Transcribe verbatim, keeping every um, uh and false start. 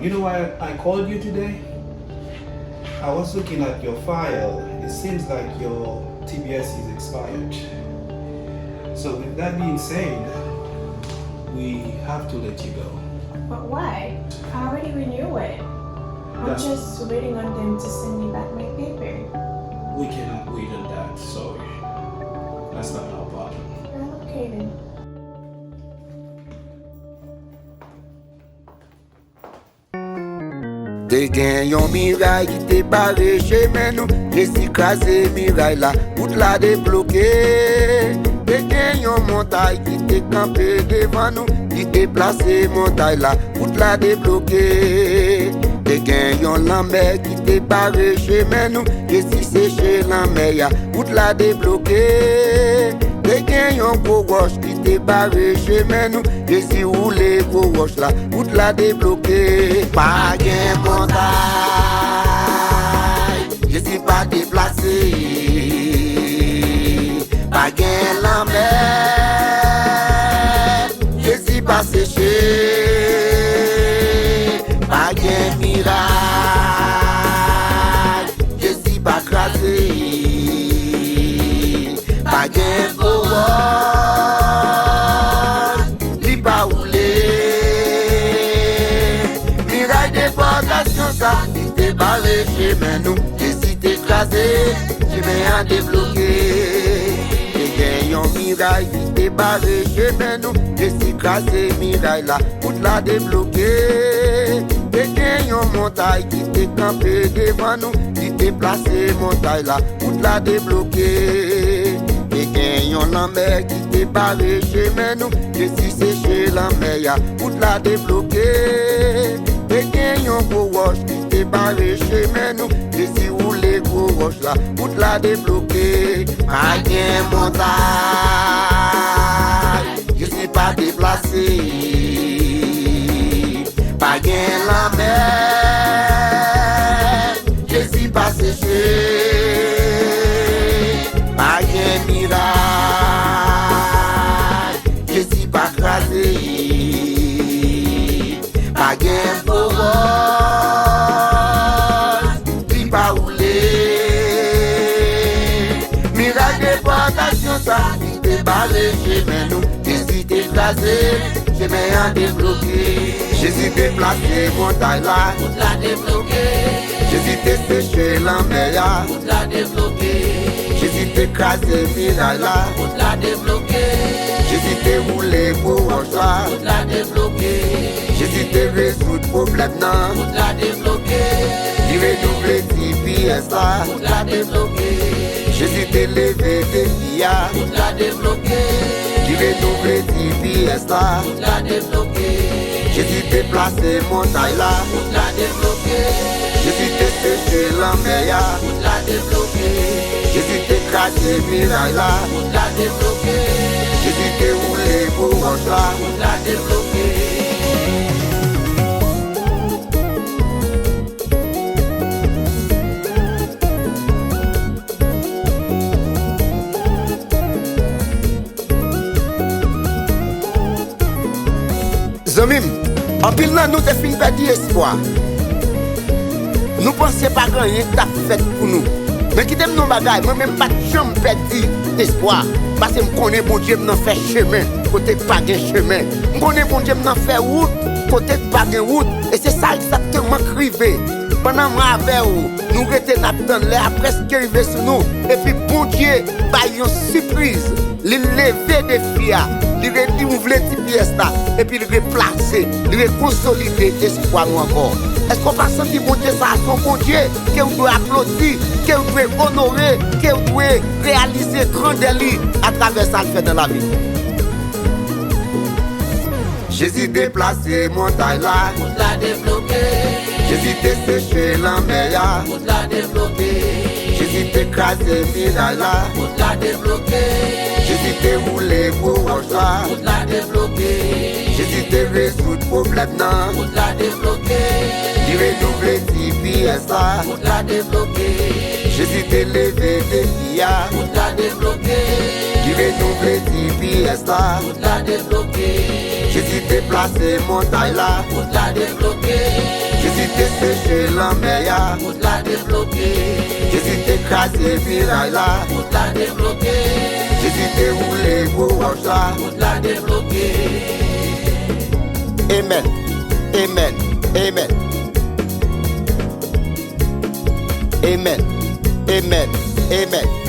You know why I called you today? I was looking at your file. It seems like your T P S is expired. So, with that being said, we have to let you go. But why? I already renew it. I'm That's just waiting on them to send me back my paper. We cannot wait on that, sorry. That's not our problem. Okay then. Te gen yon miray ki te bare chemen nou. Jezi kraze miray la, wout la debloke. Te gen yon montay ki te kanpe devan nou. Li deplase montay la, wout la debloke. Te gen yon lanmè ki te bare chemen nou. Jezi seche lanmè a, wout la debloke. Te gen yon gwo wòch ki te bare chemen nou. Jezi woule gwo wòch la, wout la debloke. Pa gen montay Jezi pa deplase. Pa gen lanmè Jezi pa seche. Pa gen miray Jezi pa kraze. Pa gen gwo wòch li pa woule. Miray depòtasyon sa ki te bare chemen nou. Jezi te kraze, chemen an debloke. Te gen yon miray ki te bare chemen nou. Jezi kraze miray la, wout la debloke. Te gen yon montay ki te kanpe devan nou. Li deplase montay la, wout la debloke. Te gen yon lanmè ki te bare chemen nou. Jezi seche lanmè a, wout la debloke. Te gen yon gwo wòch ki te bare chemen nou. Jezi woule gwo wòch la, wout la debloke. Pa gen montay Jezi pa deplase. Pa gen lanmè Jezi pa seche. Pa gen miray Jezi pa kraze. Pa gen gwo wòch li pa woule. Miray depòtasyon sa ki te bare chemen nou. Jezi te kraze, chemen an debloke. Jezi deplase montay la, wout la debloke. Jezi te seche lanmè a, wout la debloke. Jezi te kraze miray la, wout la debloke. Jezi te woule gwo wòch la, wout la debloke. Jezi te rezoud pwoblèm nan, wout la debloke. Li renouvle G P S la, wout la debloke. Jezi te leve defi a, wout la debloke. Li renouvle G P S la, wout la debloke. Jezi deplase montay la, wout la debloke. Jezi te seche lanmè a, wout la debloke. Jezi te kraze miray la, wout la debloke. Jezi te woule gwo wòch la, wout la debloke. Zanmi m, anpil nan nou te fin pèdi espwa. Nou panse pa gen anyen k t ap fèt pou nou. Men kite m di w yon bagay, mwen menm m pa t janm pèdi espwa. Paske m konnen Bondye m nan fè chemen kote k pa gen chemen. M konnen Bondye m nan fè wout kote k pa gen wout. E se sa egzakteman k rive. Pandan mwen avè w, nou rete n ap tann, lè a prèske rive sou nou. Epi Bondye bay yon sipriz. Li leve defi a, li renouvle G P S la, epi li replase, li rekonsolide espwa nou ankò. Èske w pa santi Bondye sa a se yon Bondye ke w dwe aplodi, ke w dwe onore, ke w dwe reyalize grandè li atravè sa l fè nan lavi nou? Jezi deplase montay la, wout la debloke. Jezi te seche lanmè a, wout la debloke. Jezi te kraze miray la, wout la debloke. Jezi te woule gwo wòch la, wout la debloke. Jezi te rezoud pwoblèm nan, wout la debloke. Li renouvle G P S la, wout la debloke. Jezi te leve defi a, wout la debloke. Li renouvle G P S la, wout la debloke. Jezi deplase montay la, wout la debloke. lanmè a. Wout la debloke. Jezi te kraze miray la. Wout la debloke. Jezi te woule gwo wòch la. Wout la debloke. Amen. Amen. Amen. Amen. Amen. Amen.